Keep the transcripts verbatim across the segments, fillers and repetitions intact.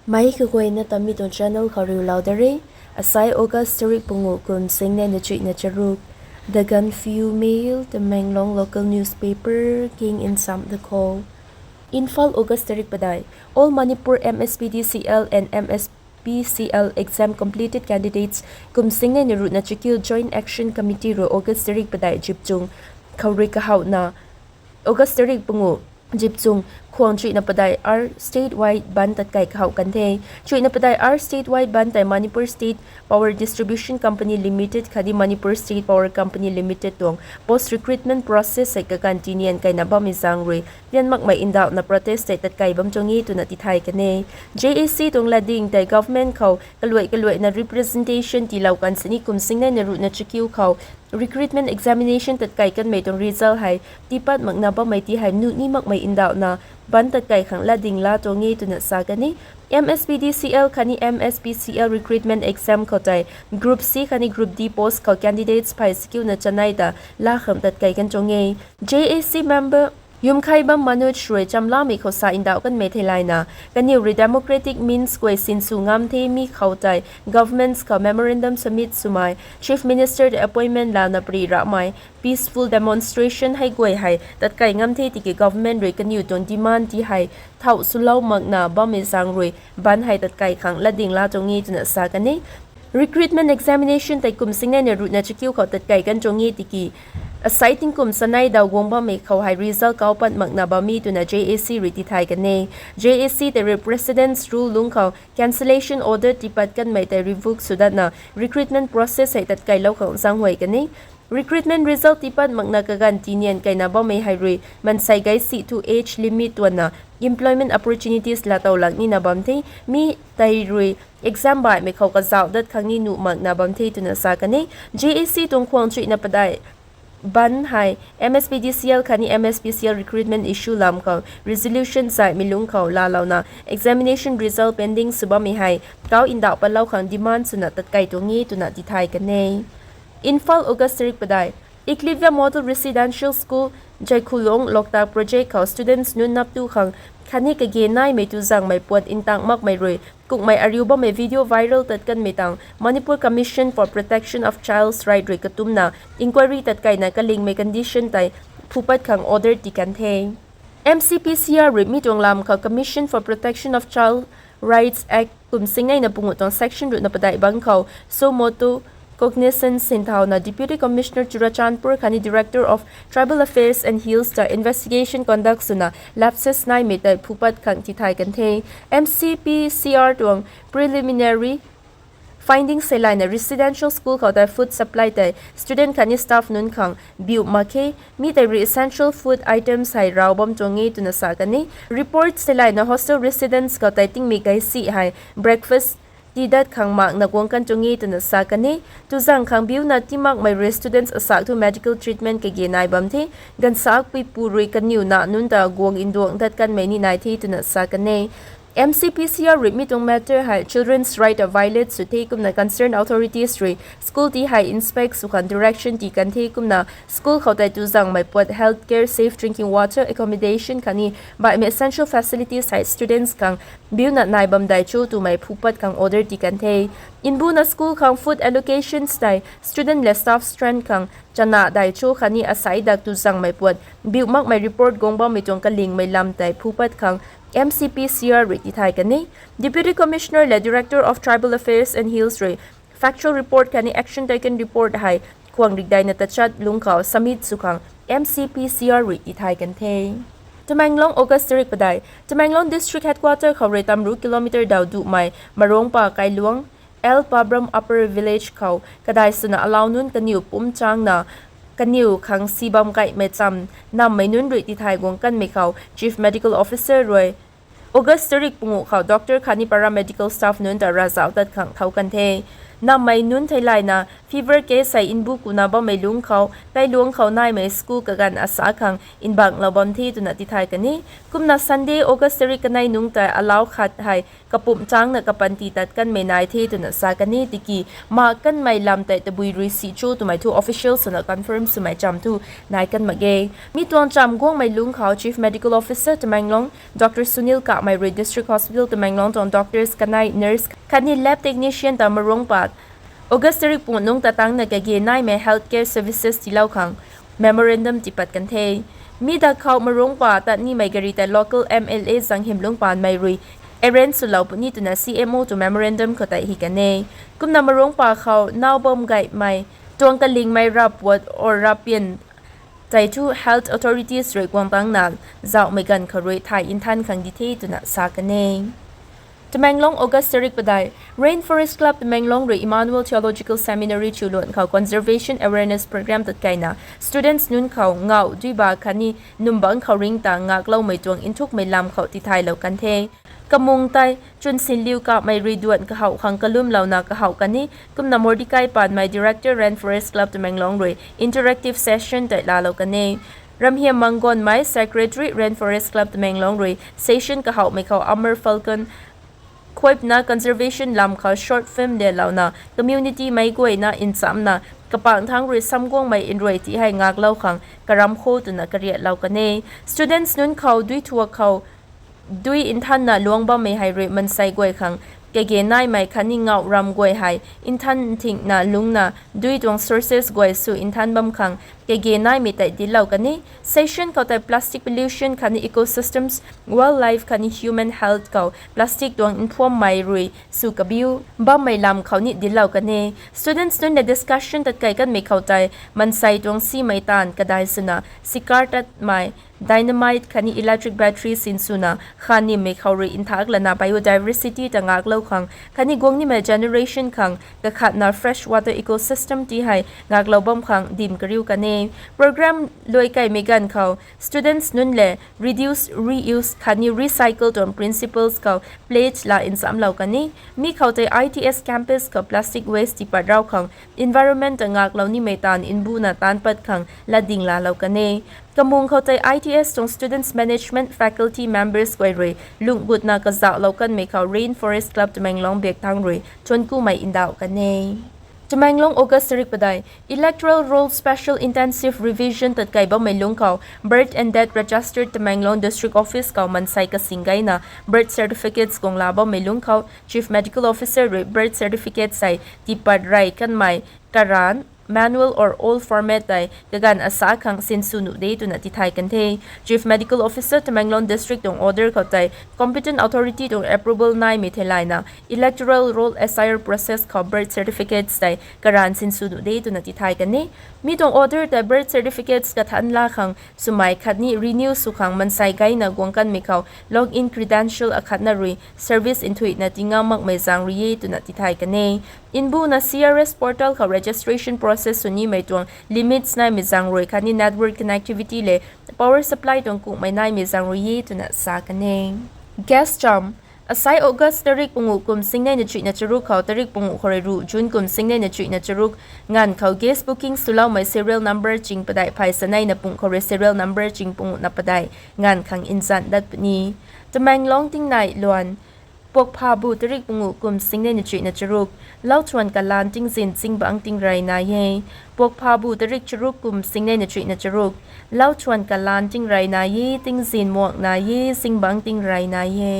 Mei kaguayna ta mi tuang channel khou riulou da re. Asai August tarik pungu kum singnei na chuihna charuk. The Gaanphiu Mail, Tamenglong local newspaper, king in sam the call. Imphal, August tarik padeih. All Manipur M S P D C L and M S P C L exam completed candidates kum singnei na ruhna chakiu Joint Action Committee rui August tarik padeih jipchung khou rui kahowna August tarik pungu jipchung khwang chuihna padeih ar statewide bandh tatkai kahow kan the. Chuihna padeih ar statewide bandh tei Manipur State Power Distribution Company Limited khatni Manipur State Power Company Limited tuang post recruitment process hei kaganv tinian kaina bammei zaeng rui lian makmei ndauhna protest tei tatkai bam tuang e twna tithay kan e. J A C tuang latding tei government khou kaluai kaluaina representation tiilou kan sini kum singnei na ruhna chakiu khou recruitment examination tatkai kanmei tuang result hei tiipat makna bammei ti hei nuh ni makmei ndauhna bandh tatkai khang latding la tuang e twna sa kan e. M S P D C L khatni M S P C L recruitment exam khou tei Group C khatni Group D post khou candidates phey chakiuna chanei ta la khang tatkai kan tuang e. J A C member Yumkhaibam Manoj rui chamlamei khou sa ndauh kanmei theilayna, kaniw rui democratic means guay sinsw ngam the mi khou tei governments khou memorandum submit swmei, Chief Minister tei appointment lana pari rahmei, peaceful demonstration hei guay hei tatkai ngam the tiki government rui kaniw tuang demand ti hei thau swlou makna bammei zaeng rui bandh hei tatkai khang latding la tuang e twna sa kan e. Recruitment examination tei kum singnei na ruhna chakiu khou tatkai kan tuang e tiki asai tingkum chanei daw guang bammei khou hei result kau pat makna bam e twna J A C rui tithay kan e. J A C tei rui President's Rule lungc khou cancellation order tiipat kanmei tei revoke sw datna recruitment process hei tatkailou khang zaenghuay kan e. Recruitment result tiipat makna kaganv tinian kaina bammei hei rui mansei gaisi thu age limit tuanna employment opportunities laatow lak nina bam the. Mi tei rui exam baihmei khou kazauh dat khang ni nuh makna bam the twna sa kan e. J A C tuang khwang chuihna padeih bandh hei M S P D C L khatni M S P C L recruitment issue lam khou resolution zaihmei lungc khou laalouna examination result pending sw bammei hei kau ndauh patlou khang demand swna tatkai tuang e twna tithay kan e. Imphal, August tarik padeih. Eklavya Model Residential School, Jaikhulong, Loktak project khou students nunc nap tu khang khatni kage naimei tu zangmei puat ntang makmei rui kukmei ariu bammei video viral tat kanmei tang Manipur Commission for Protection of Child's Right rui katumna inquiry tatkaina kalingmei condition tei phupat khang order ti kan the. M C P C R rui mi tuang lam khou Commission for Protection of Child Rights Act kum singnei na pungu tuang section ruhna padeih bang khou suo motu cognizance sinthauna Deputy Commissioner Churachandpur khatni Director of Tribal Affairs and Hills ta investigation conduct swna lapses naimei tei phupat khang tithay kan the. M C P C R tuang preliminary findings theilayna residential school khou tei food supply tei student khatni staff nunc khang biu mak khe. Mi tei rui essential food items hei raw bam tuang e twna sa kan e. Report theilayna hostel residents khou tei tingmik gaisi hei breakfast tii dat khang makna guang kan tuang e twna sa kan e. Tu zang khang biuna tii makmei rui students asak thu medical treatment kage nai bam the. Gansakpui pu rui kaniw na nunc ta guang nduang dat kanmei ni nai the twna sa kan e. M C P C R rui mi tuang matter hei children's right ta violate sw the kumna concerned authorities rui school ti hei inspect sw khang direction ti kan the kumna school khou tei tu zangmei puat health care, safe drinking water, accommodation khatni baihmei essential facilities hei students khang biuna nai bam dei cho twmei phupat khang order ti kan the. Mbuna school khang food allocations tei student le staff strength khang chana dei cho khatni asai dak tu zangmei puat biu makmei report guang bammei tuang kalingmei lam tei phupat khang M C P C R rui tithay kan e. Deputy Commissioner le Director of Tribal Affairs and Hills rui factual report khatni action taken report hei khwang rikdaina tachat lungc khou submit sw khang M C P C R rui tithay kan the. Tamenglong, August tarik padeih. Tamenglong District Headquarter khou rui tamru kilometer daw dumei Marongpa Kailuang L Pabram Upper Village khou kadai swna alau nunc kaniw pumchangna kaniw khang si bam kaimei cham nammei nunc rui tithay guang kanmei khou Chief Medical Officer rui August tarik pungu khou doctor khatni paramedical staff nunc ta ravzauh tat khang thau kan the. Nammei nunc theilayna fever case hei mbu kuna bammei lungc khou, kailuangc khou naimei school kaganv asa khang mbanglou bam the twna tithay kan e. Kumna Sunday, August tarik kanei nungc tei alau khat hei kapumc changna kapanty tat kanmei nai the twna sa kan e, tiki mak kanmei lam tei tabui rui si cho twmei thu official swna confirm swmei cham thu nai kan mak ge. Mi tuang cham guangmei lungc khou Chief Medical Officer Tamenglong, Dr Sunil Kamei rui District Hospital Tamenglong tuang doctors kanei, nurse khatni lab technician ta Maruangpa August tarik pung nungc ta tangna kage naimei healthcare services tiilou khang memorandum tipat kan the. Mi da khou Maruangpa tat nimei gari tei local M L A Zanghimlung Panmei rui arrange swlou puni twna C M O tuang memorandum khou tei hi kan e. Kumna Maruangpa khou nau bam gaymei tuang kalingmei rapuat or rapian tei thu health authorities rui guang tangna zauhmei ganv khou rui thay nthan khang di the twna sa kan e. Tamenglong, August tarik padeih. Rainforest Club Tamenglong rui Emmanuel Theological Seminary chuluan khou conservation awareness program tatkeina students nunc khou ngauh, duiba khatni numbangc khou ring ta ngakloumei tuang nthukmei lam khou tithaylou kan the. Kamung tei Chunsinliu Kamei rui duan kahouh khang kalumlouna kahouh kan e. Kumna Mordecai Panmei, Director, Rainforest Club Tamenglong rui interactive session tei laalou kan e. Ramhiam Mangonmei, Secretary, Rainforest Club Tamenglong rui session kahouhmei khou Amur Falcon khuaipna conservation lam khou short film lelouna community meic guayna nchamna kapangc thangc rui samguangmei nruai ti hei ngaklou khang karam kho twna kariatlou kan e. Students nunc khou dui thuak khou dui nthanna luang bammei hei rui mansei guay khang kage naimei khatni ngauh ram guay hei nthan nthingna lungcna dui tuang sources guay sw nthan bam khang kage naimei tei dinclou kan e. Session khou tei plastic pollution khatni ecosystems, wildlife khatni human health khou plastic tuang mphuammei rui sw kabiu bammei lam khou ni dinclou kan e. Students nunc le discussion tatkei kanmei khou tei mansei tuang simei taanv kadai swna sikar tatmei, dynamite khatni electric battery sinswna kha nimmei khou rui nthak lana biodiversity ta ngaklou khang khatni guang nimei generation khang kakhatna fresh water ecosystem ti hei ngaklou bam khang dim kariu kan e. Program luai keymei ganv khou students nunc le reduce, reuse khatni recycle tuang principles khou pledge laa nchamlou kan e. Mi khou tei I T S campus khou plastic waste tipat rau khang environment ta ngaklou nimei taanv mbuna taanc pat khang latding laalou kan e. Kamung khou tei I T S tuang students management faculty members guay rui lungh gutna kazauhlou kanmei khou Rainforest Club Tamenglong biak thangc rui thuanckumei ndauh kan e. Tamenglong, August tarik padeih. Electoral Roll Special Intensive Revision tatkei bammei lungc khou Birth and Death Registered Tamenglong District Office khou mansei kasing gayna birth certificates guang laa bammei lungc khou Chief Medical Officer rui birth certificates hei tipat rey kanmei karanc, manual or old format tei kaganv asa khang sinsw nuh de twna tithay kan the. Chief Medical Officer Tamenglong District tuang order khou tei competent authority tuang approval naimei theilayna electoral roll S I R process khou birth certificates tei karanc sinsw nuh de twna tithay kan e. Mi tuang order tei birth certificates kathanc laa khang swmei khatni renew sw khang mansei gayna guang kanmei khou login credential akhatna rui service nthuihna tingam makmei zaeng rui e twna tithay kan e. Mbuna C R S portal khou registration process sw nimei tuang limits naimei zaeng rui khatni network connectivity le power supply tuang kungmei naimei zaeng rui e twna sa kan e. Gas cham. Asai August tarik panguh kum singnei na chuihna charuk khou tarik panguh khou rui ruh June kum singnei na chuihna charuk nganv khou gas booking swloumei serial number ching padeih phey sanei na pung khou rui serial number ching panguh na padeih nganv khang nzan dat puni. Tamenglong tingnai luan. Puakphabu tarik panguh kum singnei na chuihna charuk, lauchuan kalan tingzin zingbangc tingrey nai e. Puakphabu tarik charuk kum singnei na chuihna charuk, lauchuan kalan tingrey nai e, tingzin muak nai e, zingbangc tingrey nai e.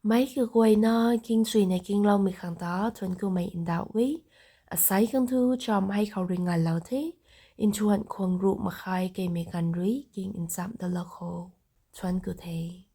Meic kaguayna kingchuina kingloumei khang ta thuanckumei ndauh e. Asai khang thu cham hei khou rui nganlou the. Nthuan khwang ruh makhai keimei ganv rui king nchamh dalou kho. Thuancku the.